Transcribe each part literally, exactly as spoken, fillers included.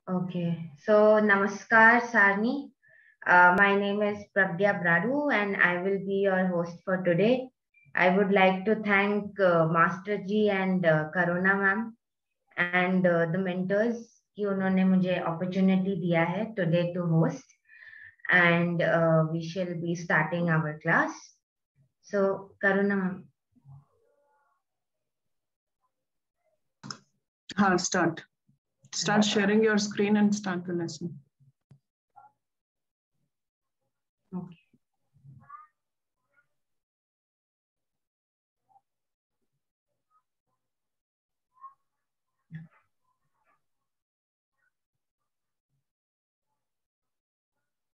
Okay, so namaskar, Sarni. Uh, my name is Pragya Bradu, and I will be your host for today. I would like to thank uh, Master G and uh, Karuna ma'am and uh, the mentors कि उन्होंने मुझे opportunity दिया है today to host, and uh, we shall be starting our class. So, Karuna ma'am. हाँ, start. Start sharing your screen and start the lesson. Okay.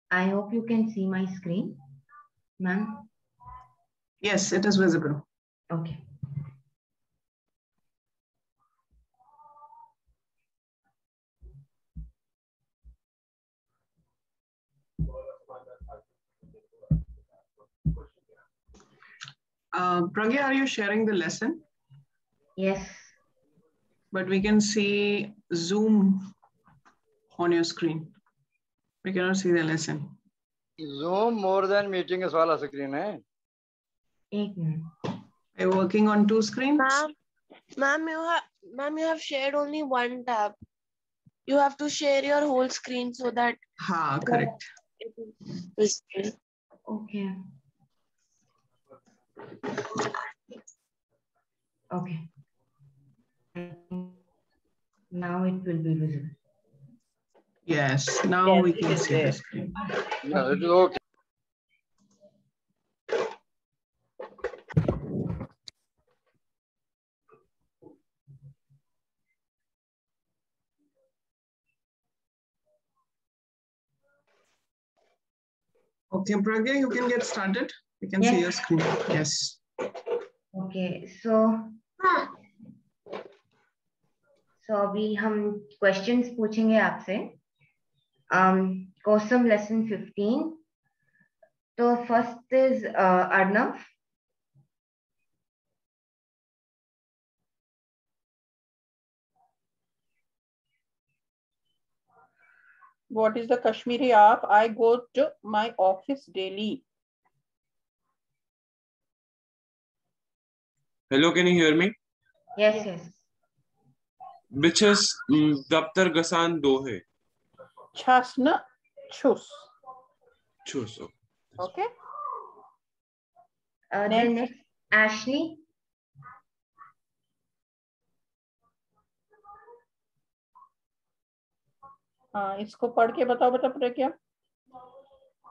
I hope you can see my screen, ma'am. Yes, it is visible. Okay. Uh, Pragya, are you sharing the lesson? Yes. But we can see Zoom on your screen. We cannot see the lesson. Zoom more than meeting वाला screen है. एक minute. Are you working on two screens? Ma'am, ma'am, you have, ma'am, you have shared only one tab. You have to share your whole screen so that हाँ, correct. It is visible. Okay. Okay. Now it will be visible. Yes, now Yes, we it can is see the there. Screen. Yeah, it is okay. Okay, Pragya, you can get started. We can see your screen. Yes. Okay, so so अभी हम questions पूछेंगे आपसे. Um, COSM lesson fifteen. So first is uh, Arnav. What is the Kashmiri of I go to my office daily? Hello, can you hear me? Yes, yes. بہٕ چھَس دفتر گژھان دۄہے. چھَس نہٕ، چھُس. چھُس. Okay. Uh, then next, Ashley. हाँ, इसको पढ़ के बताओ, बता प्रज्ञा.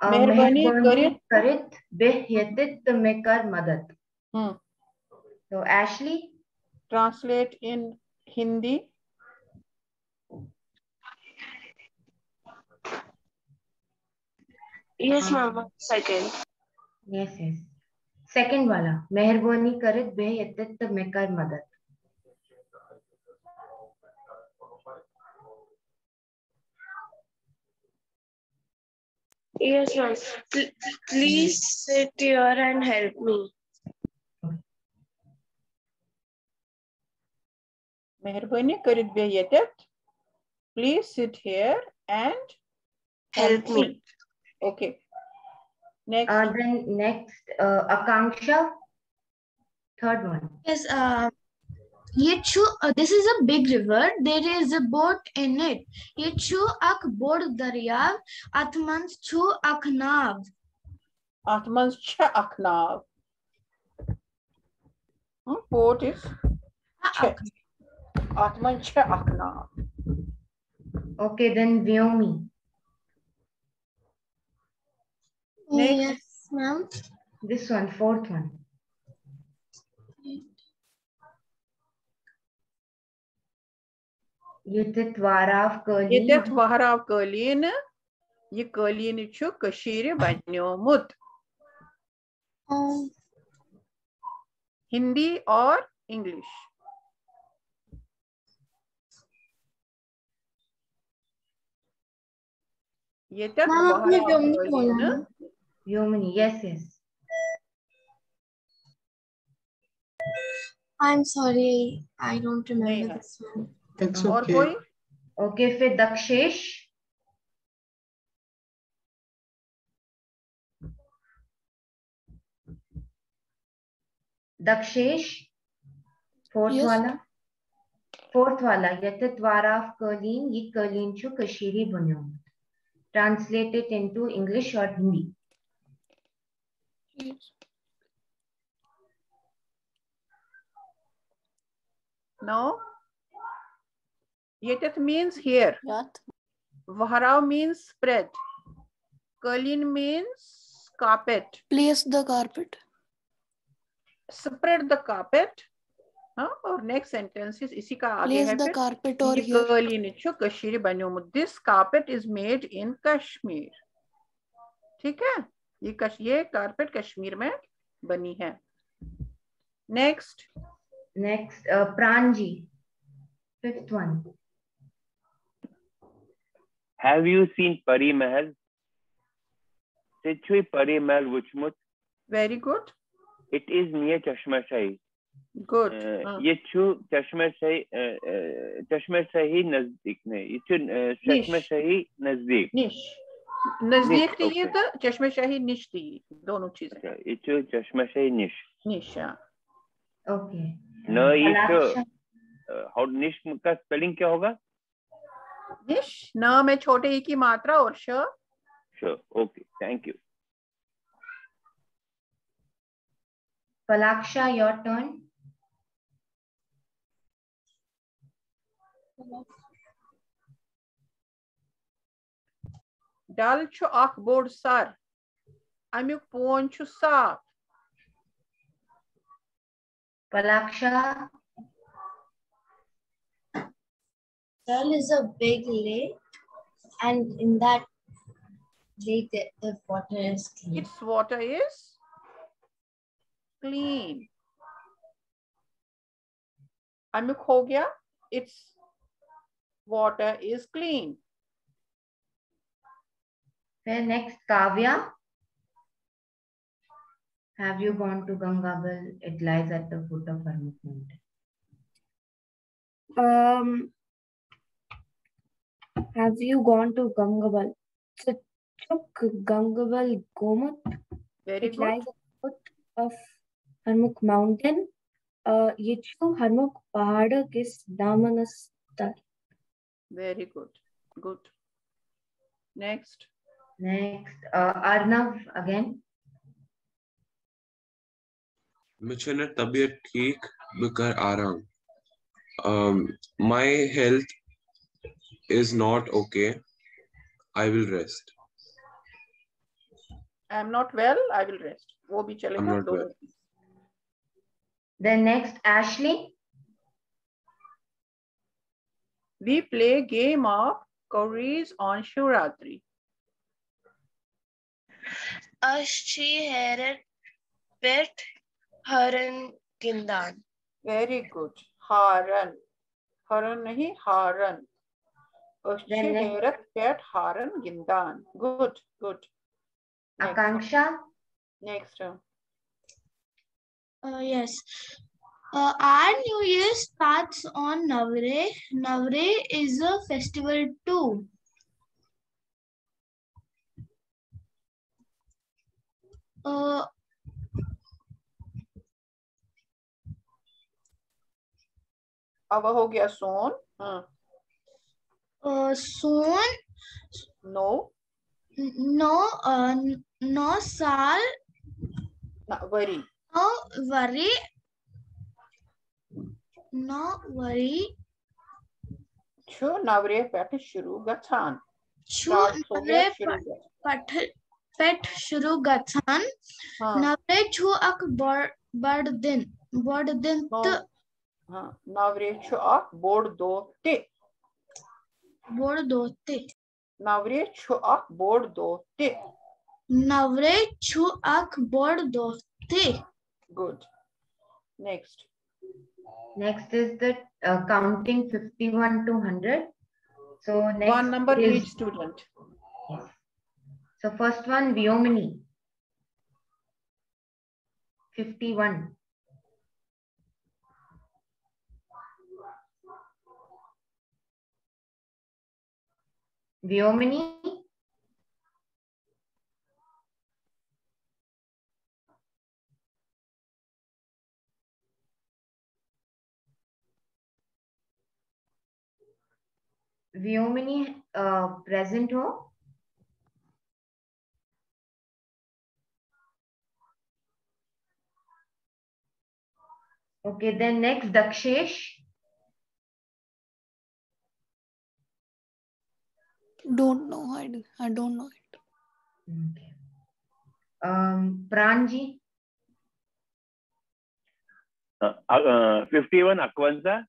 Uh, مہربٲنی مہربٲنی کٔرِتھ. کٔرِتھ بیٚہہ ییٚتہِ تہٕ مےٚ کر مدد. Hmm. So Ashley. Translate in Hindi. Yes, ma'am. One second. Yes, yes. Second वाला, مہربٲنی کٔرِتھ بیٚہہ ییٚتہِ تہٕ مےٚ کر مدد. Yes, ma'am. Pl- please sit here and help me. مہربٲنی کٔرِتھ بیٚہہ ییٚتٮ۪تھ. Please sit here and Help me. Okay. Next. Uh, then next, uh, Akanksha, third one. Yes, uh, ییٚتہِ چھُ, uh, this is a big river, there is a boat in it. ییٚتہِ چھُ اکھ بوٚڑ دٔریاو، اتھ منٛز چھُ اکھ ناو. اتھ منٛز چھےٚ اکھ ناو. Hmm, boat is چھےٚ. اتھ منٛز چھےٚ اکھ ناو. Okay, then Vyomi. Next. Yes, ma'am. This one, fourth one. ییٚتٮ۪تھ وہراو قٲلیٖن. ییٚتٮ۪تھ وہراو قٲلیٖنہٕ، یہِ قٲلیٖنہٕ چھُ کٔشیٖرِ بنیومُت. Um, Hindi or English? ییٚتٮ۪تھ ma'am, آپ نے وہراو Vyomi قٲلیٖنہٕ. بولا نا? Vyomini, yes, yes. I'm sorry, I don't remember this one. It's اور okay. کوئی؟ Okay, फिर दक्षेश। Dakshesh, fourth Yes. वाला, fourth वाला, ییٚتٮ۪تھ واریاہ قٲلیٖن، یہِ قٲلیٖن چھُ کٔشیٖرِ بنیومُت। Translate it into English or Hindi. No. ییٚتٮ۪تھ means here. یتھ وہراو means spread. قٲلیٖن means carpet. Place the carpet. Spread the carpet. हाँ, और next sentence is इसी का आगे Place है the फिर, carpet or ये here. قٲلیٖن چھُ کٔشیٖرِ بنیومُت. This carpet is made in Kashmir. ठीक है, ये कश ये carpet कश्मीर में बनी है. Next. Next, uh, प्रांजी, fifth one. Have you seen Pari Mahal? ژےٚ چھُے پری محل وٕچھمُت؟ Very good. It is near Chashma Shahi. Good. Uh, हाँ. ییٚتہِ چھُ چشمہ شاہی uh, uh, چشمہ شاہی نزدیٖک نہ یہِ چھُ uh, چشمہ نِش. شاہی نزدیٖک. نِش. نزدیٖک تہِ یی okay. تہٕ چشمہ شاہی نِش تہِ یی. دونوں چیٖز. اچھا، یہِ چھُ چشمہ شاہی نِش. نِش آ. Okay. نہ یہِ چھُ پلاکشا. uh, how نِش کا spelling کیا ہوگا؟ نِش. نا میں چھوٹے ای کی ماترا اور ش. Sure, okay, thank you. Palaksha, your turn. Dal چھُ اکھ بوٚڑ سر. امیُک پون چھُ صاف. Palaksha. Dal is a big lake, and in that lake, the, the water is clean. Its water is clean. امیُک ہو گیا. Its water is clean. Then next, Kavya. Have you gone to Gangabal? It lies at the foot of Harmukh Mountain. Um, have you gone to Gangabal? ژٕ چھُکھ گنگبل گوٚمُت؟ Very It good. lies at the foot of Harmukh Mountain. Uh, یہِ چھُ ہرمُکھ پہاڑ کِس دامنس تل. Very good. Good. Next. Next, uh, Arnav again. مےٚ چھَنہٕ طبیعت ٹھیٖک، بہٕ کَرٕ آرام. Um, my health is not okay. I will rest. I am not well. I will rest. وہ بھی چلے I'm گا. not دونوں well. چیز. Then next, Ashley. We play game of Kauris on Shivratri. أسۍ چھِ ہیرَن پٮ۪ٹھ ہارن گِنٛدان. Very good. ہارن. ہارن نہیں، ہارن. أسۍ چھِ Then next. ہیرَن پٮ۪ٹھ ہارن گِنٛدان. Good, good. Next. Akanksha. Next. Uh, yes. Uh, our New Year starts on Navre. Navre is a festival too. Uh, اب ہو گیا سون. ہاں. uh, soon, نو. no, uh, no sal, نہ، ؤری. no worry, no worry. چھُ نورے پٮ۪ٹھٕ شروع گژھان. چھُ Start ہو گیا نورے شروع گژھان. پٹھ پٮ۪ٹھ شروع گژھان. ہاں. نورے چھُ اکھ بڑ بڑ دِن بڑ دِن نو- تہٕ ہاں، نورے چھُ اکھ بوٚڑ دۄہ تہِ. بوٚڑ دۄہ تہِ. نورے چھُ اکھ بوٚڑ دۄہ تہِ. نورے چھُ اکھ بوٚڑ دۄہ تہِ. Good. Next. Next is the uh, counting fifty-one to hundred. So next One number is, each student. Yes. So first one, Vyomini. Fifty-one. Vyomini. Vyomini, uh, present ho? Okay, then next, Dakshesh. Don't know. I, do, I don't know it. Okay. Um, Pranji. Uh, uh, fifty-one, Akwanza.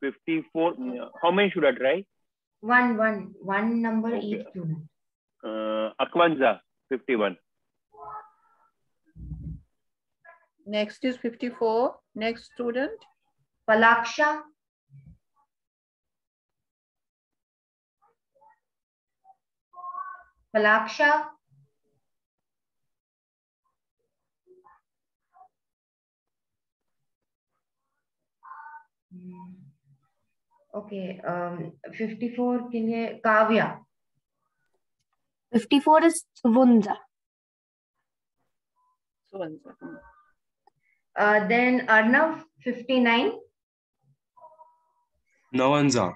fifty-four. Uh, how many should I try? One, one, one number okay. Each student. Uh, Akwanza, fifty-one. Next is fifty-four. Next student. Palaksha. Palaksha. Okay, um, fifty-four के लिए Kavya. Fifty-four is Sunza. Sunza. Uh, then Arnav, fifty-nine. Nawanza.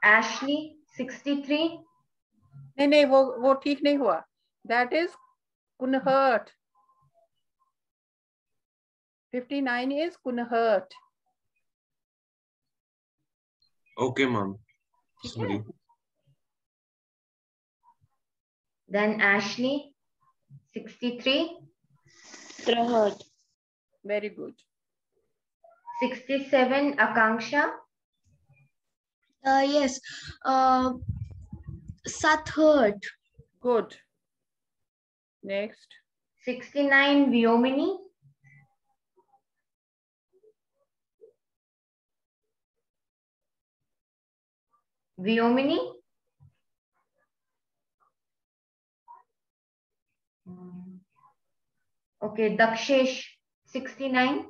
Ashley, sixty-three. नहीं नहीं वो वो ठीक नहीं हुआ. That is Kunhert. fifty-nine is Kunhert. Okay, ma'am. Sorry. Then Ashley, sixty-three. Trahert. Very good. Sixty-seven, Akanksha. Uh, yes. Uh, Sathert. Good. Next. Sixty-nine, Vyomini. Vyomini. Okay, Dakshesh, sixty-nine.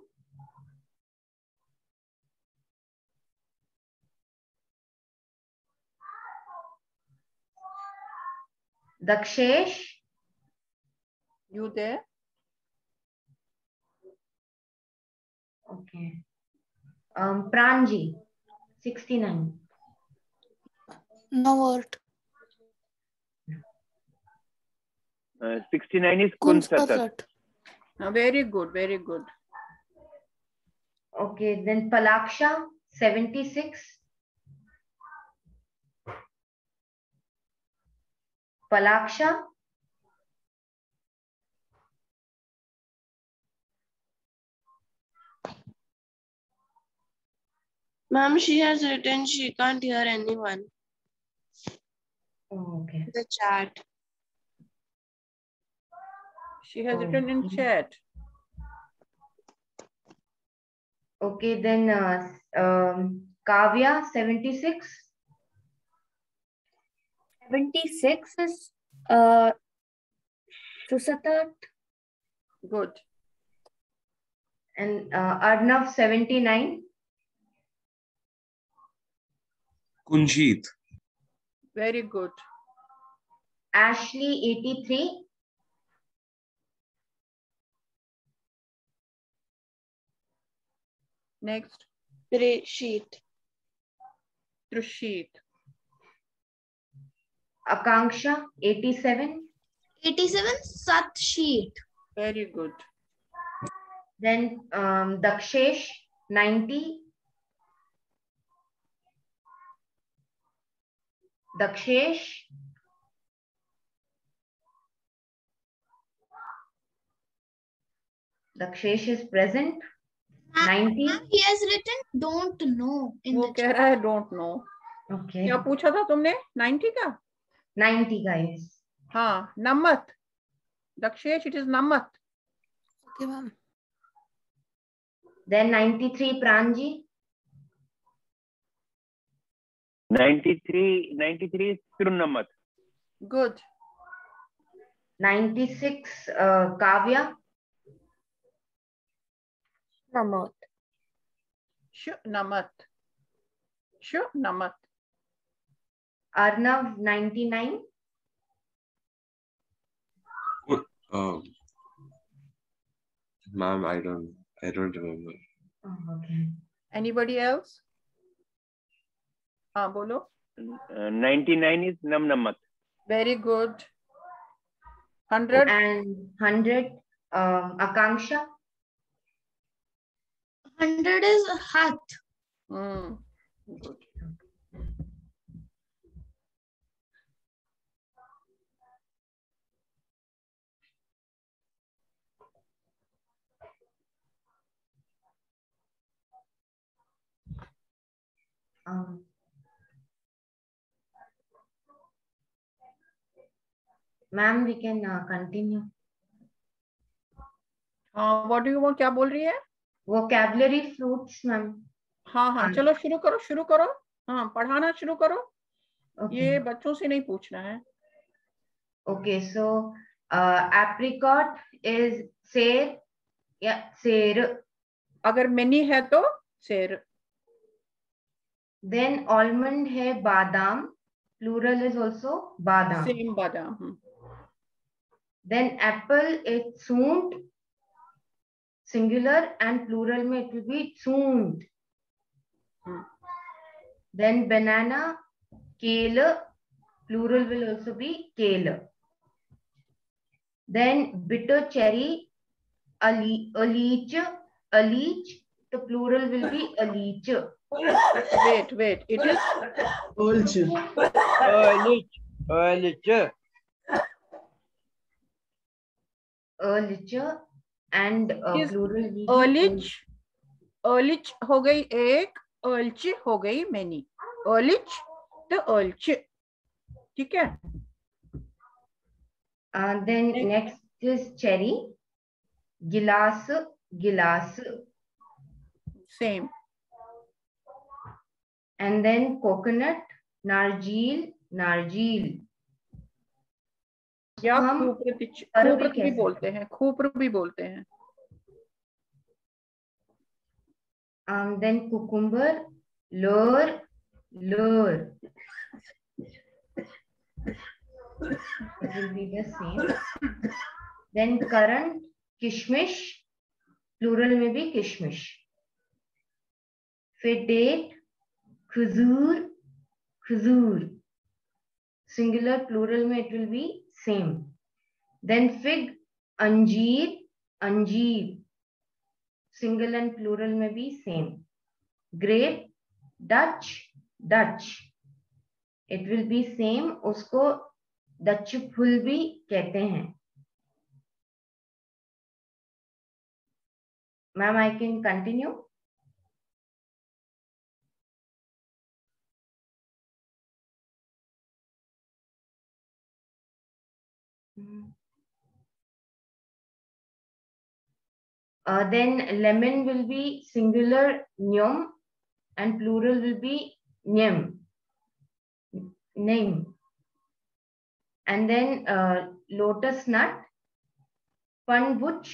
Dakshesh. You there? Okay. Um, Pranji, sixty-nine. No word. Uh, sixty-nine is Kunsatat. Uh, very good, very good. Okay, then Palaksha, seventy-six. Palaksha. Ma'am, she has written she can't hear anyone. Oh, okay. The chat. She has oh. written in chat. Okay, then uh, um, Kavya, seventy-six. Seventy-six is uh, Susatat. Good. And uh, Arnav, seventy-nine. Kunjit. Very good. Ashley, eighty-three. Next. Trishit. Trishit. Akanksha, eighty-seven. eighty-seven, Satshit. Very good. Then um, Dakshesh, ninety. Dakshesh. Dakshesh is present. ninety. He has written don't know. In वो कह रहा है don't know. Okay. क्या पूछा था तुमने? ninety का? ninety का, yes. हाँ, Namat. Dakshesh, it is Namat. Okay, ma'am. Then ninety-three, Pranji. ninety-three, ninety-three is Tirunamat. Good. ninety-six, uh, Kavya. Namat. Shu Namat. Shu Namat. Arnav, ninety-nine. Um, ma'am, I don't, I don't remember. Oh, okay. Anybody else? हाँ, बोलो. Uh, ninety-nine is Nam Nammat. Very good. Hundred. And hundred, um, Akanksha. Hundred is Hath. Hmm. Good. Um, ma'am, we can uh, continue. हाँ, what do you want? क्या बोल रही है? Vocabulary fruits, ma'am. हाँ हाँ, हाँ. चलो शुरू करो, शुरू करो. हाँ, पढ़ाना शुरू करो. Okay. ये बच्चों से नहीं पूछना है. Okay, so uh, apricot is ser, yeah, ser. अगर many है तो सेर. Then almond है बादाम, plural is also बादाम. सेम बादाम. हम्म. Then apple is सूंट, singular, and plural में it will be सूंट. Hmm. Then banana, केल, plural will also be केल. Then bitter cherry, Ali, अलीच, अलीच, the plural will be अलीच. Wait, wait. It is Olchu. Öliç. Öliç. अलीच, and uh, Is plural will be अलिच. अलिच हो गई एक, अल्च हो गई many. अलिच तो अल्च. ठीक है. Uh, then next is cherry, गिलास, गिलास. सेम. And then coconut, नारजील, नारजील. या हम खूपरतिच, पर भी खूपरत भी कह सकते बोलते हैं, खूपर भी बोलते हैं. Um, then cucumber, लोर, लोर. It will be the same. Then currant, किशमिश, plural में भी किशमिश. फिर date, खजूर, खजूर. Singular, plural में it will be same. Then fig, अंजीर, अंजीर. Single and plural में भी same. Grape, Dutch, Dutch. It will be same. उसको डच फूल भी कहते हैं. Ma'am, I can continue. Uh, then lemon will be singular, nyom, and plural will be nyem, name. And then uh, lotus nut, panbuch,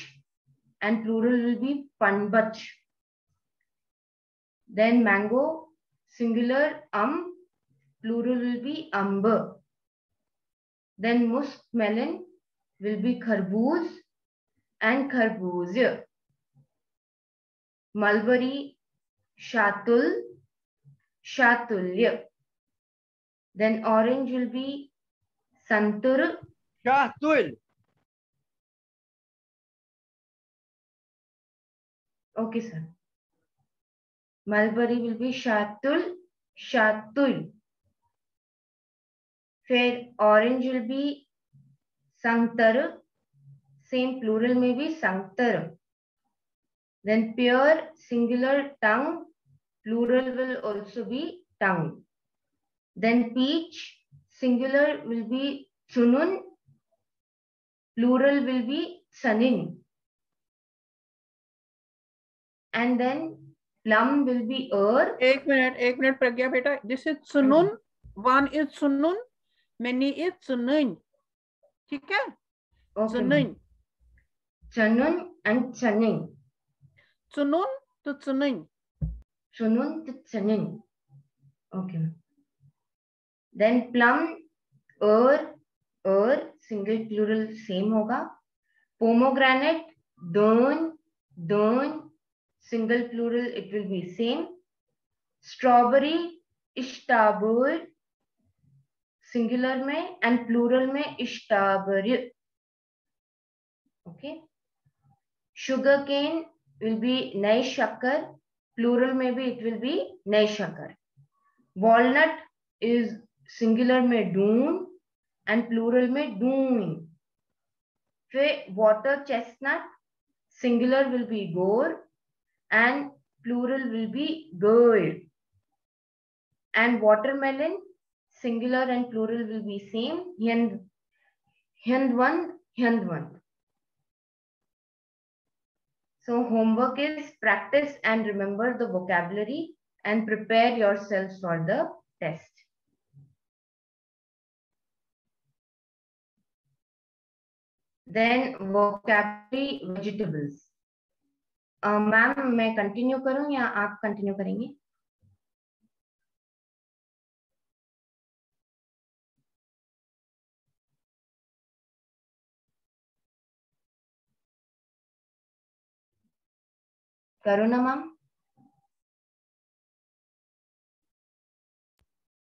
and plural will be panbach. Then mango, singular, am, plural will be amba. Then musk melon will be kharbuz and kharbuz. Mulberry, shatul, shatulya. Then orange will be santur. Şahtül. Okay, sir. Mulberry will be shatul, shatul. फिर orange will be संतर, same plural में भी संतर. Then pear, singular, tongue, plural will also be tongue. Then peach, singular will be chunun, plural will be sanin. And then plum will be er. एक minute, एक minute प्रज्ञा बेटा. This is sunun, one is sunun, many is sunun. ठीक है? Okay, Sunun. Chanun and chanin. Sunun to sunun. Chunun to chanin. Okay. Then plum, ٲر، ٲر، single plural same ہوگا. Pomegranate, دٲن، دٲن، single plural it will be same. Strawberry, اشتابر، singular میں and plural میں اشتابر. Okay. Sugar cane will be نئے شکر، plural میں بھی it will be نئے شکر. Walnut is singular میں ڈون and plural میں ڈون. پھر water chestnut, singular will be گور and plural will be گور. And watermelon, singular and plural will be same, ہند، ہندوند، ہندوند. So homework is practice and remember the vocabulary and prepare yourselves for the test. Then vocabulary, vegetables. Ma'am, मैं continue करूं या आप continue करेंगे? करो ना ma'am.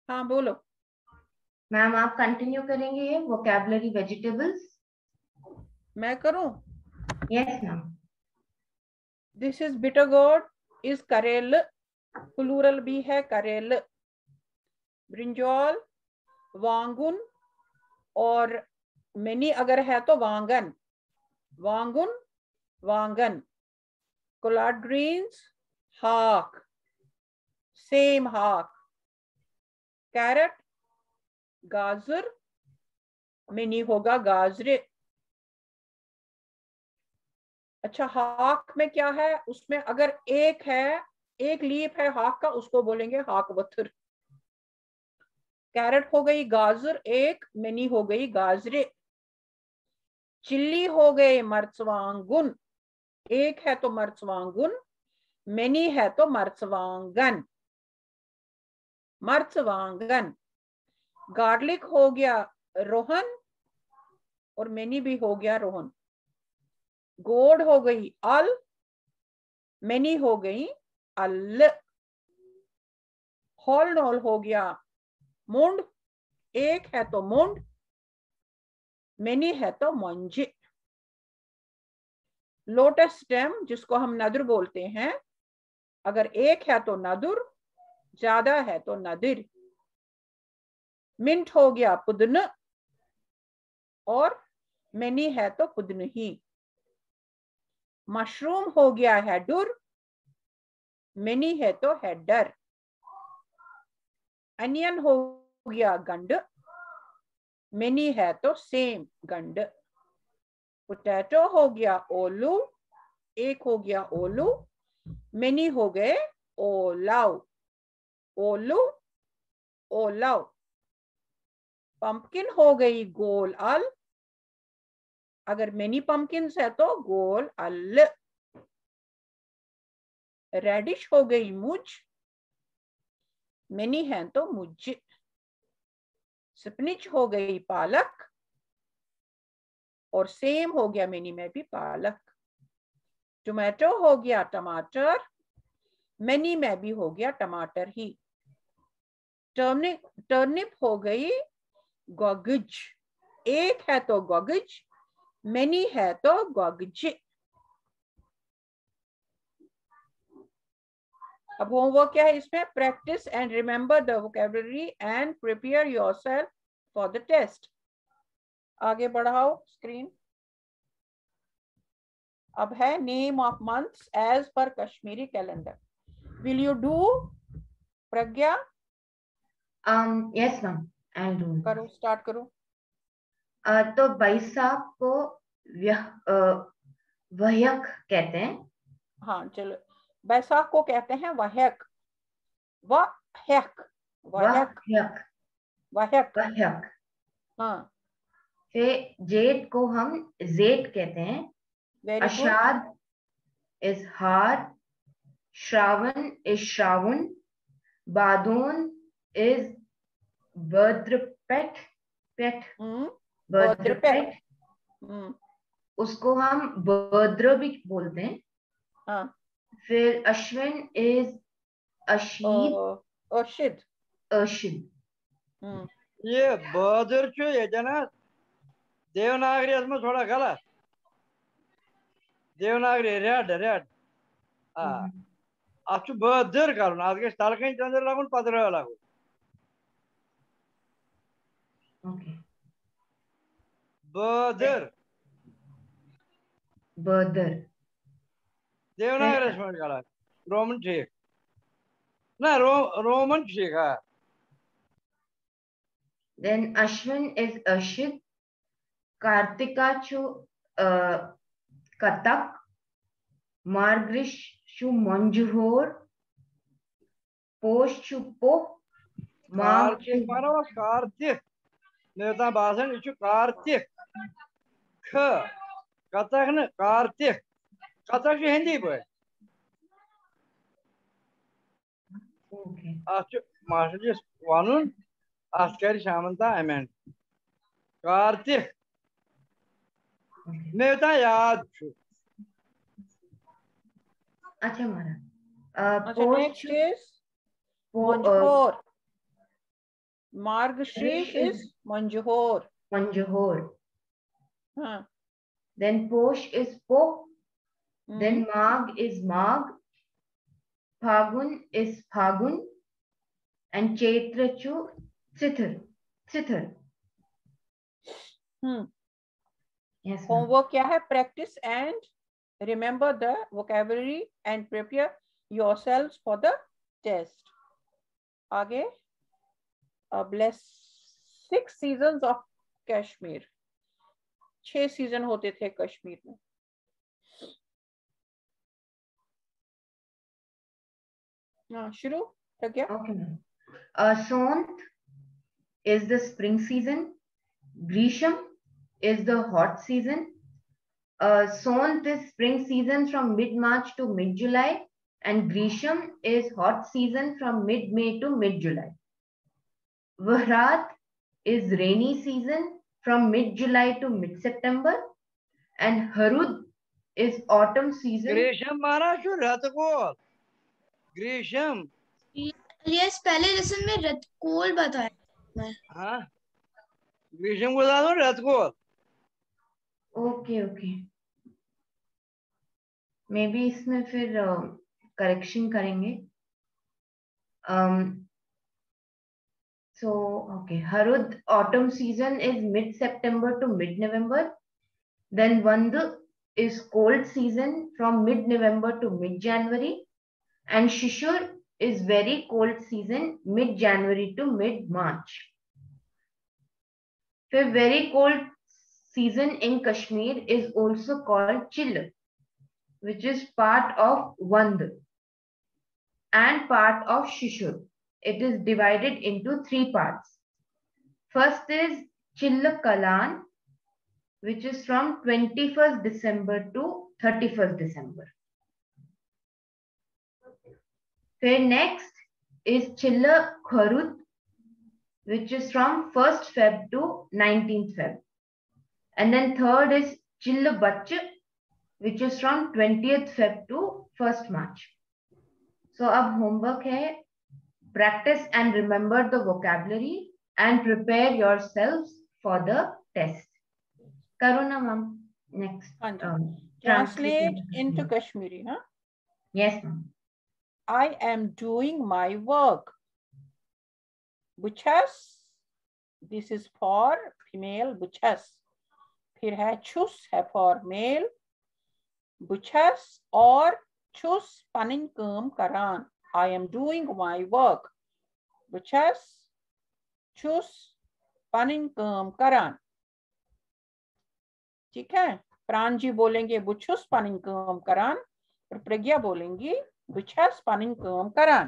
हाँ, बोलो. मैम, आप कंटिन्यू करेंगे ये vocabulary, vegetables? मैं करूं? Yes ma'am. This is bitter gourd, is करेल, प्लूरल भी है करेल. ब्रिंजॉल, वांगुन, और मेनी अगर है तो वांगन. वांगुन, वांगन. Collard greens, हाक, सेम हाक. Carrot, गाजर, मेनी होगा गाजरे. अच्छा, हाक में क्या है? उसमें अगर एक है, एक लीफ है हाक का, उसको बोलेंगे हाक वथर. कैरेट हो गई गाजर एक, मेनी हो गई गाजरे. चिल्ली हो गए मर्चवांगुन, एक है तो मर्चवांगुन, मेनी है तो मर्चवांगन. मर्चवांगन. गार्लिक हो गया रोहन और मेनी भी हो गया रोहन. गोड हो गई अल, मेनी हो गई अल. हॉल नॉल हो गया मुंड, एक है तो मुंड, मेनी है तो मंज. लोटस स्टेम, जिसको हम नदुर बोलते हैं, अगर एक है तो नदुर, ज्यादा है तो नदिर. मिंट हो गया पुदन और मेनी है तो पुदन ही. मशरूम हो गया हेडुर, मेनी है तो हेडर. अनियन हो गया गंड, मेनी है तो सेम गंड. पोटैटो हो गया ओलू, एक हो गया ओलू, मेनी हो गए ओलाव. ओलू, ओलाव. पंपकिन हो गई गोल अल, अगर मेनी पंपकिन्स है तो गोल अल. रेडिश हो गई मुझ, मेनी है तो मुझ. स्पिनच हो गई पालक और सेम हो गया मेनी में भी पालक. टोमेटो हो गया टमाटर, मेनी में भी हो गया टमाटर ही. टर्निप, टर्निप हो गई गगज, एक है तो गगज, मेनी है तो गगज. अब होमवर्क क्या है इसमें? Practice and remember the vocabulary and prepare yourself for the test. आगे बढ़ाओ स्क्रीन. अब है name of months as per Kashmiri calendar. Will you do, Pragya? Um, yes ma'am, I'll do. करो, स्टार्ट करो. Uh, तो बैसाख को व्यह, uh, वह्यक कहते हैं. हाँ, चलो, बैसाख को कहते हैं वह्यक. वह्यक, वह्यक, वह्यक, वह्यक. वह्यक. हाँ. फिर जेठ को हम जेठ कहते हैं. Very good. आषाढ़ is हार, श्रावण is श्रावण, भादोन is भद्रपट, पट, हम्म भद्रपट, हम्म उसको हम भद्र भी बोलते हैं। हाँ फिर अश्विन इज अशीद, ओ- ओशिद अशीद। हम्म ये बहादुर چھُ ییٚتٮ۪ن حظ دیوناگریَس منٛز تھوڑا غلط۔ Devanagari read read. آ، اتھ چھُ بہادر کرُن، اتھ گژھِ تلہٕ کنہِ دٔنٛدٕر لگُن، پتہٕ رٲ لگُن۔ اوکے، بہادر۔ भद्र। دیوناگریَس منٛز غلط۔ رومن ٹھیٖک۔ نہ، رو رومن ٹھیٖک، آ۔ Then Ashwin is Ashid, Kartika چھُ uh, Katak, Margrish چھُ Manjuhor, Posh چھُ Poh, Magh کارتِک پانو کارتِک۔ مےٚ اوس باسان یہِ چھُ کارتِک۔ کھ۔ کتک نہٕ، کارتِک۔ کتک چھُ ہندی پٲٹھۍ۔ Okay. اتھ چھُ ماسٹر جیس ونُن، اتھ کرِ شامن تام امینڈ۔ کارتِک۔ Okay. مےٚ یوتام یاد چھُ۔ اچھا مارا۔ Uh, اچھا Posh نیکسٹ چھُ از Po- uh, منجہور۔ مارگشیش از منجہور۔ Manjuhor. ہاں Then Posh is Poh. Hum. Then Magh is Magh. Phagun is Phagun. And Chaitra چھُ Chithar. Chithar. ہم۔ Yes, ma'am. ہوم ورک کیا ہے؟ Practice and remember the vocabulary and prepare yourselves for the test. آگے bless six seasons of Kashmir. چھ season ہوتے تھے کشمیر میں۔ ہاں، شروع کر گیا۔ Okay, ma'am. Uh, Sont is the spring season. Grisham is the hot season. Uh, Sont is spring season from mid-March to mid-July, and Grisham is hot season from mid-May to mid-July. Vahrat is rainy season from mid-July to mid-September, and Harud is autumn season. گریشم مانا چھُ رٮ۪تہٕ کول۔ گریشم۔ یہ اس پہلے lesson میں رت کول بتایا۔ ہاں۔ گریشم کو زیادہ رٮ۪تہٕ کول۔ Okay, okay. Maybe इसमें फिर करेक्शन करेंगे। Um, so, okay, Harud autumn season is mid-September to mid-November. Then Vand is cold season from mid-November to mid-January. And Shishur is very cold season mid-January to mid-March. The very cold season in Kashmir is also called Chil, which is part of Vand and part of Shishur. It is divided into three parts. First is Chil Kalan, which is from twenty-first December to thirty-first December. Then next is Chil Kharud, which is from first Feb to nineteenth Feb. And then third is Chil Bach, which is from twentieth Feb to first March. So अब homework है, practice and remember the vocabulary and prepare yourselves for the test. करो ना ma'am, next. हाँ जी। Translate into Kashmiri, हाँ? Yes, ma'am. I am doing my work. بہٕ چھَس، this is for female، بہٕ چھَس۔ پھر ہے چھُس ہے for male۔ بہٕ چھَس اور چھُس پنٕنۍ کٲم کران۔ I am doing my work. بہٕ چھَس، چھُس پنٕنۍ کٲم کران۔ ٹھیک ہے؟ پرانجی بولیں گے بہٕ چھُس پنٕنۍ کٲم کران، اور پرگیا بولیں گی بہٕ چھَس پنٕنۍ کٲم کران۔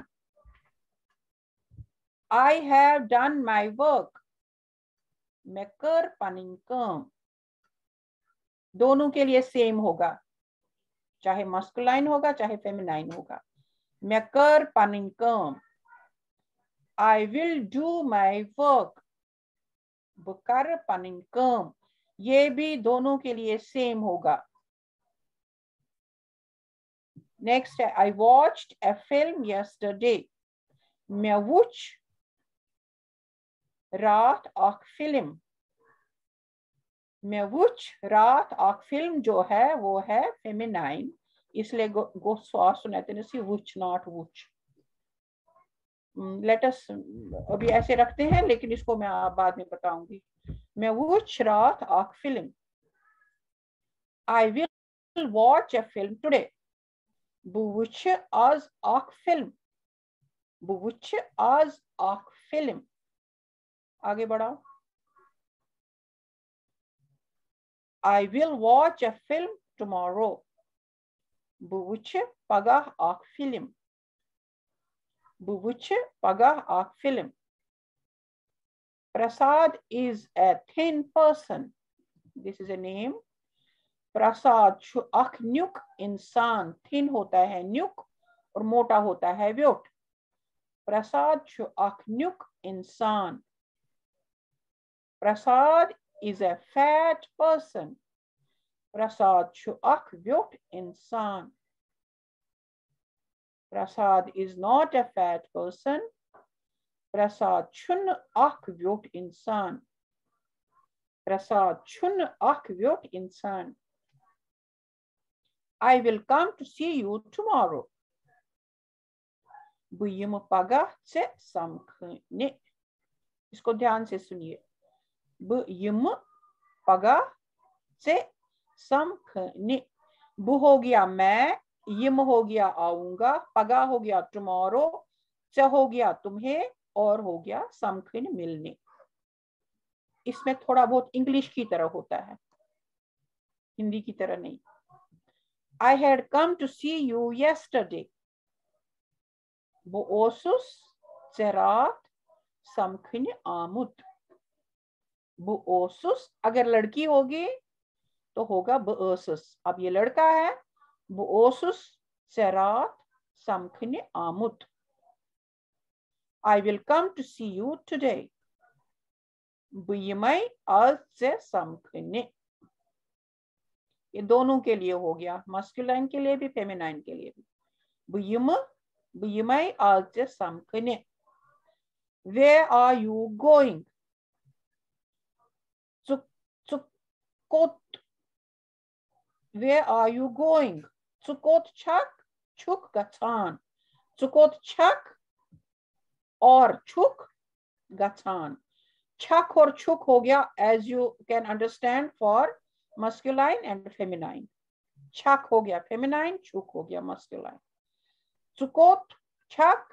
I have done my work. مےٚ کٔر پنٕنۍ کٲم۔ دونوں کے لیے سیم ہوگا، چاہے مسکولائن ہوگا چاہے فیمینائن ہوگا۔ مےٚ کٔر پنٕنۍ کٲم۔ I will do my work. بہٕ کرٕ پنٕنۍ کٲم۔ یہ بھی دونوں کے لیے سیم ہوگا۔ نیکسٹ ہے، I watched a film yesterday. مےٚ وُچھ راتھ اکھ فلم۔ مےٚ وُچھ راتھ اکھ فلم جو ہے وہ ہے فیمینائن، اس لیے گو- گوٚژھ سُہ آسُن اتٮ۪نس یہِ وُچھ، ناٹ وُچھ۔ لیٹ اس ابھی ایسے رکھتے ہیں، لیکن اس کو میں آپ بعد میں بتاؤں گی۔ مےٚ وُچھ راتھ اکھ film. I will watch a film today. بہٕ وٕچھِ آز اکھ فلم۔ بہٕ وٕچھِ آز اکھ فلم۔ آگے بڑھاؤ۔ I will watch a film tomorrow. بہٕ وٕچھِ پگاہ اکھ فلم۔ بہٕ وٕچھِ پگاہ اکھ film. Prasad is a thin person. This is a name. Prasad چھُ اکھ نیُک انسان۔ تھن ہوتا ہے نیُک اور موٹا ہوتا ہے ویوٚٹھ۔ پرساد چھُ اکھ نیُک انسان۔ Prasad is a fat person. Prasad چھُ اکھ ویوٚٹھ انسان۔ Prasad is not a fat person. Prasad چھُنہٕ اکھ ویوٚٹھ انسان۔ پرساد چھُنہٕ اکھ ویوٚٹھ انسان۔ I will come to see you tomorrow. بہٕ یِمہٕ پگاہ ژےٚ سمکھنہِ۔ اس کو ध्यान से सुनिए. بہٕ یِمہٕ پگاہ ژےٚ سمکھنہِ۔ بہٕ ہو گیا میں، یِمہٕ ہو گیا آؤں گا، پگاہ ہو گیا tomorrow، ژےٚ ہو گیا تمہیں، اور ہو گیا سمکھنہِ، ملنے۔ اس میں تھوڑا بہت انگلش کی طرح ہوتا ہے، ہندی کی طرح نہیں۔ I had come to see you yesterday. بہٕ اوسُس ژےٚ راتھ سمکھنہِ آمُت۔ بہٕ اوسُس، اگر لڑکی ہوگی تو ہوگا بہٕ ٲسٕس۔ اب یہ لڑکا ہے، بہٕ اوسُس ژےٚ راتھ سمکھنہِ آمُت۔ I will come to see you today. بہٕ یِمَے آز ژےٚ سمکھنہِ۔ یہ دونوں کے لیے ہو گیا، masculine کے لیے بھی، feminine کے لیے بھی۔ بہٕ یِمہٕ، بہٕ یِمَے آز ژےٚ سمکھنہِ۔ Where are you going? ژٕ، ژٕ کوٚت؟ Where are you going? ژٕ کوٚت چھکھ، چھُکھ گژھان؟ ژٕ کوٚت چھکھ اور چھُکھ گژھان؟ چھکھ اور چھُکھ ہو گیا، as you can understand, for masculine and feminine. چھکھ ہو گیا feminine، چھُکھ ہو گیا masculine. ژٕ کوٚت چھکھ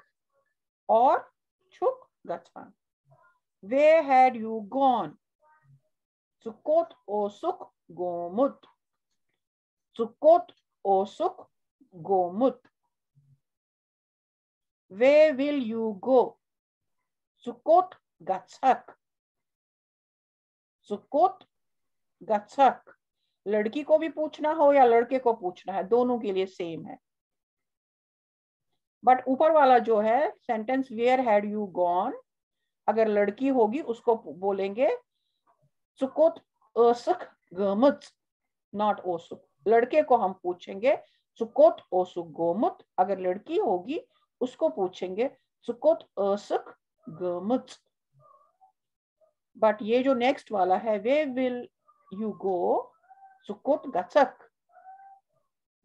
اور چھُکھ گژھان؟ Where had you gone? ژٕ کوٚت اوسُکھ گوٚمُت؟ ژٕ کوٚت اوسُکھ گوٚمُت؟ Where will you go? ژٕ کوٚت گژھکھ؟ ژٕ کوٚت گژھکھ؟ لڑکی کو بھی پوچھنا ہو یا لڑکے کو پوچھنا ہے، دونوں کے لیے سیم ہے۔ بٹ اوپر والا جو ہے sentence, Where had you gone, اگر لڑکی ہوگی اس کو بولیں گے ژٕ کوٚت ٲسٕکھ گٔمٕژ، ناٹ اوسُکھ۔ لڑکے کو ہم پوچھیں گے ژٕ کوٚت اوسُکھ گوٚمُت، اگر لڑکی ہوگی اس کو پوچھیں گے ژٕ کوٚت ٲسٕکھ گٔمٕژ۔ بٹ یہ جو نیکسٹ والا ہے، Where will you go, ژٕ کوٚت گژھکھ؟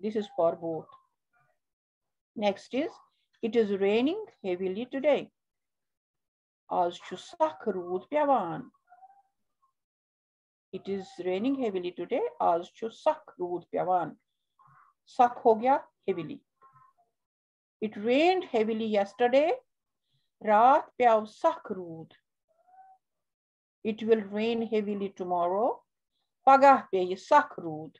This is for both. Next is, It is raining heavily today. آز چھُ سخ روٗد پٮ۪وان۔ It is raining heavily today. آز چھُ سخ روٗد پٮ۪وان۔ سخ ہو گیا heavily. It rained heavily yesterday. راتھ پیوٚو سخ روٗد۔ It will rain heavily tomorrow. پگاہ پیٚیہِ سخ روٗد۔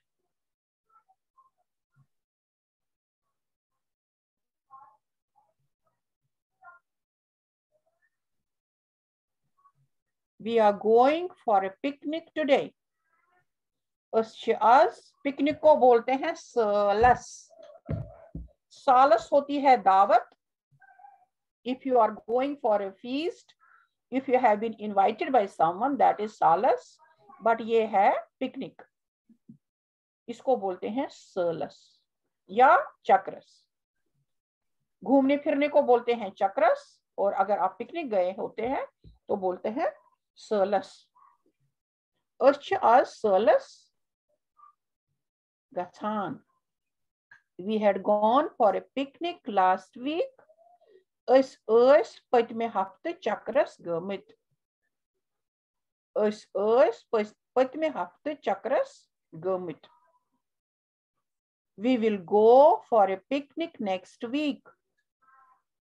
We are going for a picnic today. أسۍ چھِ آز، پکنک کو بولتے ہیں سٲلس۔ سالس ہوتی ہے دعوت۔ if you are going for a feast, if you have been invited by someone, that is سالس. But یہ ہے پکنک. इसको बोलते हैं سٲلس یا چکرس. घूमने फिरने को बोलते हैं चक्रस, और अगर आप पिकनिक गए होते हैं तो बोलते हैं سٲلس. أسۍ چھِ آز سٲلس گژھان. We had gone for a picnic last week. أسۍ ٲسۍ پٔتمہِ ہفتہٕ چکرس گٔمٕتۍ. أسۍ ٲسۍ پٔتمہِ ہفتہٕ چکرس گٔمٕتۍ. We will go for a picnic next week.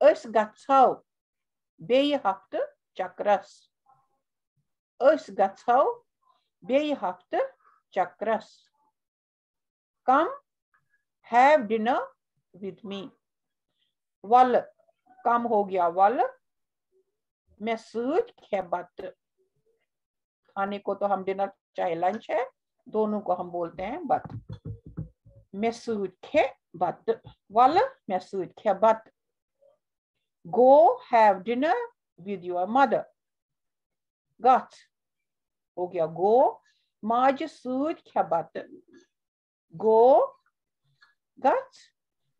أسۍ گژھو بیٚیہِ ہفتہٕ چکرس. أسۍ گژھو بیٚیہِ ہفتہٕ چکرس. Come have dinner with me. ولہٕ, come ہو گیا ولہٕ, مےٚ سۭتۍ کھےٚ بتہٕ. کھانے کو تو ہم ڈنر چاہے لنچ ہے, دونوں کو ہم بولتے ہیں بتہٕ. مےٚ سۭتۍ کھےٚ بتہٕ. ولہٕ, مےٚ سۭتۍ کھےٚ بتہٕ. Go have dinner with your mother. گژھ, ہو گیا گو, ماجہِ سۭتۍ کھےٚ بتہٕ. گو, گژھ,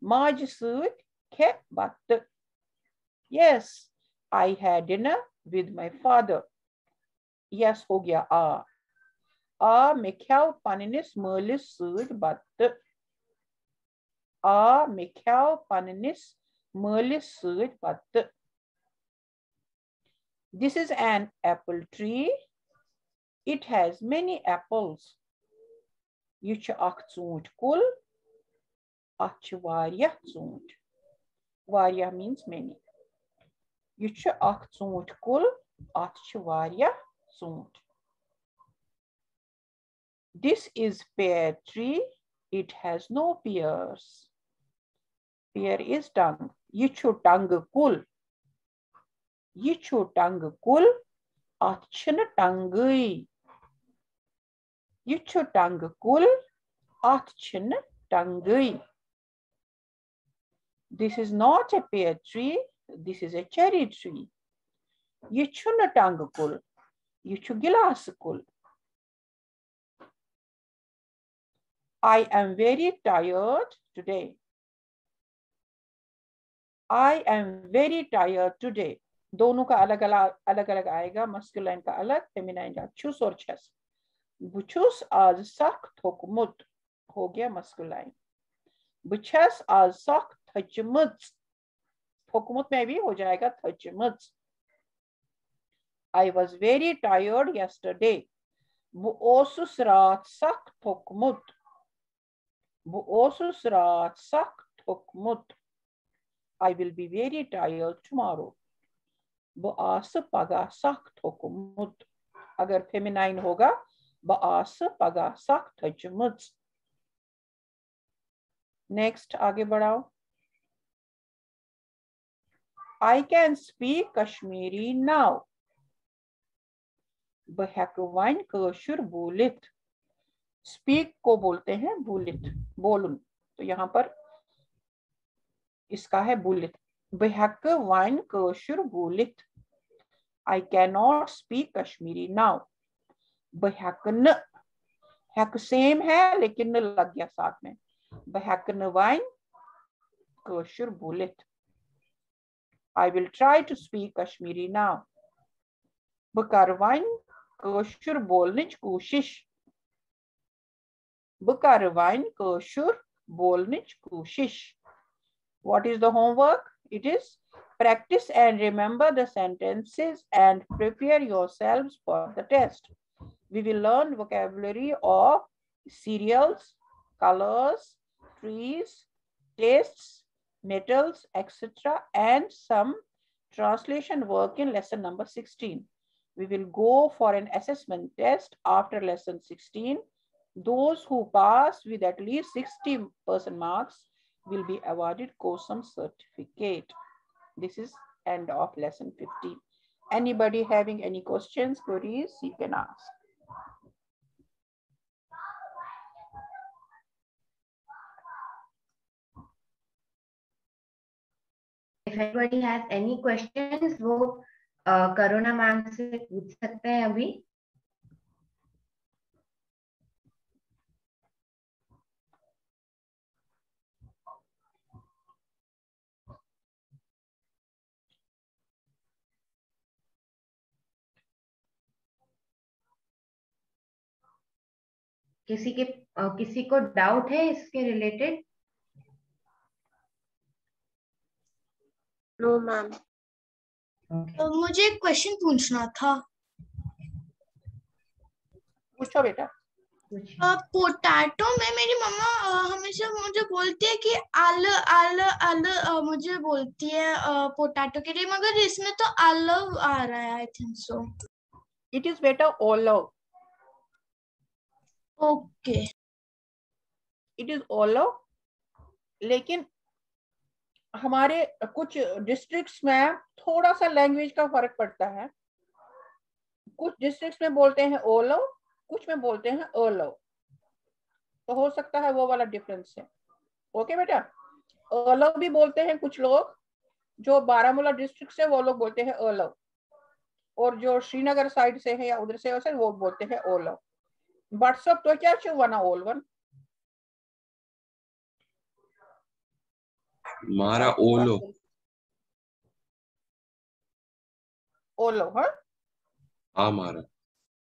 ماجہِ سۭتۍ کھےٚ بتہٕ. Yes, I had dinner with my father. Yes ہو گیا آ. آ, مےٚ کھیٚو پننِس مٲلِس سۭتۍ بتہٕ. آ, مےٚ کھیٚو پننِس مٲلِس سۭتۍ بتہٕ. This is an apple tree. It has many apples. یہِ چھُ اکھ ژوٗنٛٹھۍ کُل. اتھ چھِ واریاہ ژوٗنٛٹھۍ. واریاہ means many. یہِ چھُ اکھ ژوٗنٛٹھۍ کُل. اتھ چھِ واریاہ ژوٗنٛٹھۍ. This is pear tree. It has no pears. Pear is tongue. یہِ چھُ ٹنٛگہٕ کُل. یہِ چھُ ٹنٛگہٕ کُل. اتھ چھِنہٕ ٹنٛگٕے. یہِ چھُ ٹنٛگہٕ کُل. اتھ چھِنہٕ ٹنٛگٕے. This is not a pear tree. This is a cherry tree. یہِ چھُنہٕ ٹنٛگہٕ کُل. یہِ چھُ گِلاسہٕ کُل. I am very tired today. I am very tired today. دونوں کا الگ الگ, الگ الگ آئے گا. مسکولائن کا الگ, فیمینائن کا. چھُس اور چھَس. بہٕ چھُس آز سخ تھوٚکمُت. ہو گیا مسکولائن. بہٕ چھَس آز سخ تھٔچمٕژ. تھوٚکمُت میں بھی ہو جائے گا تھٔچمٕژ. I was very tired yesterday. بہٕ اوسُس راتھ سخ تھوٚکمُت. بہٕ اوسُس راتھ سخ تھوٚکمُت. I will be very tired tomorrow. بہٕ آسہٕ پگاہ سخ تھوٚکمُت. اگر فیمینائن ہوگا, بہٕ آسہٕ پگاہ سخ تھٔچمٕژ. نیکسٹ آگے بڑھاو. I can speak Kashmiri now. بہٕ ہٮ۪کہٕ وۄنۍ کٲشُر بوٗلِتھ. Speak کو بولتے ہیں بوٗلِتھ, بولُن. تو یہاں پر اس کا ہے بوٗلِتھ. بہٕ ہٮ۪کہٕ وۄنۍ کٲشُر بوٗلِتھ. I cannot speak Kashmiri now. بہٕ ہٮ۪کہٕ نہٕ, ہٮ۪کہٕ same ہے لیکن نہٕ لگ گیا ساتھ میں. بہٕ ہٮ۪کہٕ نہٕ وۄنۍ کٲشُر بوٗلِتھ. I will try to speak Kashmiri now. بہٕ کرٕ وۄنۍ کٲشُر بولنٕچ کوٗشِش. بہٕ کرٕ وۄنۍ کٲشُر بولنٕچ کوٗشِش. What is the homework? It is practice and remember the sentences and prepare yourselves for the test. We will learn vocabulary of cereals, colors, trees, tastes, metals, et cetera, and some translation work in lesson number sixteen. We will go for an assessment test after lesson sixteen. Those who pass with at least sixty percent marks will be awarded COSAM certificate. This is end of lesson fifteen. Anybody having any questions, queries, you can ask. If anybody has any questions, वो uh, करुणा ma'am से पूछ सकते हैं अभी। किसी के uh, किसी को डाउट है इसके रिलेटेड? No ma'am. मुझे एक क्वेश्चन पूछना था। पूछो बेटा। पोटैटो में मेरी मम्मा हमेशा मुझे बोलती है कि आल आल आल मुझे बोलती है पोटैटो के लिए, मगर इसमें तो आलव आ रहा है, I think so. It is बेटा olive. Okay. It is olive. लेकिन हमारे कुछ डिस्ट्रिक्ट्स में थोड़ा सा लैंग्वेज का फर्क पड़ता है। कुछ डिस्ट्रिक्ट्स में बोलते हैं ओलो, कुछ में बोलते हैं ओलो। तो हो सकता है वो वाला डिफरेंस है। ओके बेटा, ओलो भी बोलते हैं कुछ लोग, जो बारामूला डिस्ट्रिक्ट से, वो लोग बोलते हैं ओलो, और जो श्रीनगर साइड से है या उधर से, वैसे वो बोलते हैं ओलो. बट सब तो क्या छो वना ओलवन? मारा ओलो. ओलो. हाँ, हाँ मारा.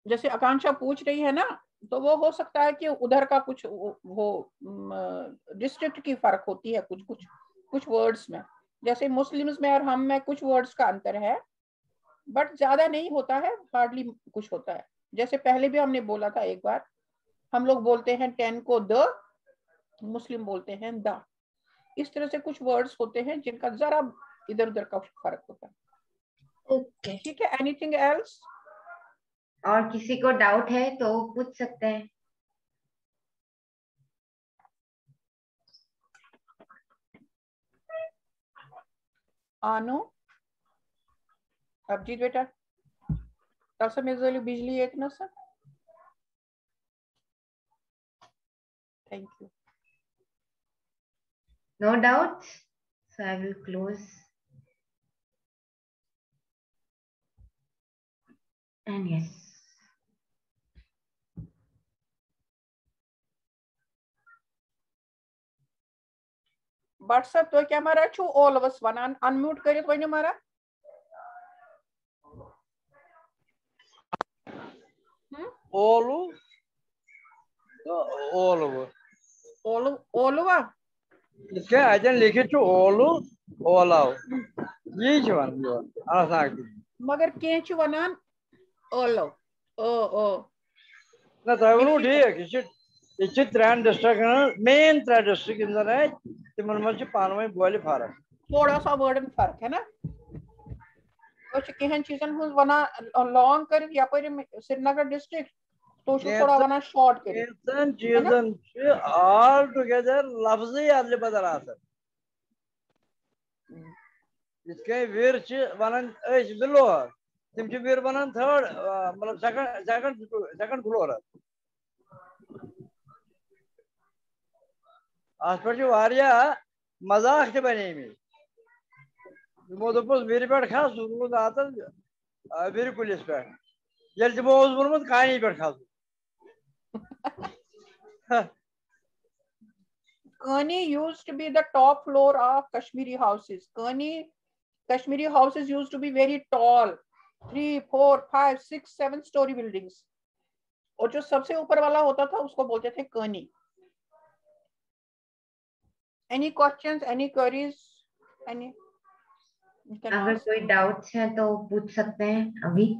जैसे आकांक्षा पूछ रही है ना, तो वो हो सकता है कि उधर का कुछ वो डिस्ट्रिक्ट की फर्क होती है कुछ कुछ कुछ वर्ड्स में. जैसे मुस्लिम्स में और हम में कुछ वर्ड्स का अंतर है, बट ज्यादा नहीं होता है, हार्डली कुछ होता है. जैसे पहले भी हमने बोला था एक बार, हम लोग बोलते हैं टेन को द, मुस्लिम बोलते हैं द. इस तरह से कुछ वर्ड्स होते हैं जिनका जरा इधर उधर का फर्क होता है. ओके. ठीक है, एनीथिंग एल्स? और किसी को डाउट है तो पूछ सकते हैं. आनो, अभिजीत बेटा, तब से मेरे बिजली एक ना sir. Thank you. No doubts. So I will close. And yes. WhatsApp, تُہۍ کیٛاہ مارا چھُو اولوَس وَنان؟ Unmute کٔرِتھ ؤنِو مارا. اولو تہٕ اولوٕ. اولو، اولوا؟ یِتھ کٔنۍ اَتٮ۪ن لیکھِتھ چھُ اولو، اولاو. یی چھِ وَنان یورٕ، اَہَن حظ، آ. مگر کینٛہہ چھِ وَنان اولو، او، او. نہ، تۄہہِ ووٚنوُ ٹھیٖک، یہِ چھِ، یہِ چھِ ترٛٮ۪ن ڈسٹرکٹن ہٕنٛز، مین ترٛےٚ ڈسٹرکٹ یِم زَن اَتہِ، تِمَن منٛز چھِ پانہٕ ؤنۍ بولہِ فرق. تھوڑا سا وٲڈن فرق ہے نا؟ أسۍ چھِ کینٛہَن چیٖزَن ہٕنٛز وَنان لانگ کٔرِتھ یَپٲرۍ یِم سرینگر ڈسٹرکٹ، تُہۍ چھِو تھوڑا وَنان شارٹ کٔرِتھ. کینٛژَن چیٖزَن چھِ آل ٹُگیدر لفظٕے اَدلہِ بدل آسان. یِتھ کٔنۍ وِر چھِ وَنان أسۍ وِلور، تِم چھِ وِر وَنان تھٲڈ، آ، مطلب سیکنڈ، سیکنڈ، سیکنڈ فلورَس. اَتھ پٮ۪ٹھ چھِ واریاہ مذاق تہِ بَنیمٕتۍ. یِمو دوٚپُس وِرِ پٮ۪ٹھ کھس، سُہ روٗد اَتَس، آ، وِرِ کُلِس پٮ۪ٹھ. ییٚلہِ تِمو اوس ووٚنمُت کانی پٮ۪ٹھ کھسُن. Kani used to be the top floor of Kashmiri houses. Kani, Kashmiri houses used to be very tall, three, four, five, six, seven story buildings. और जो सबसे ऊपर वाला होता था, उसको बोलते थे कानी. Any questions, any queries? Any? अगर कोई डाउट्स है तो पूछ सकते हैं अभी.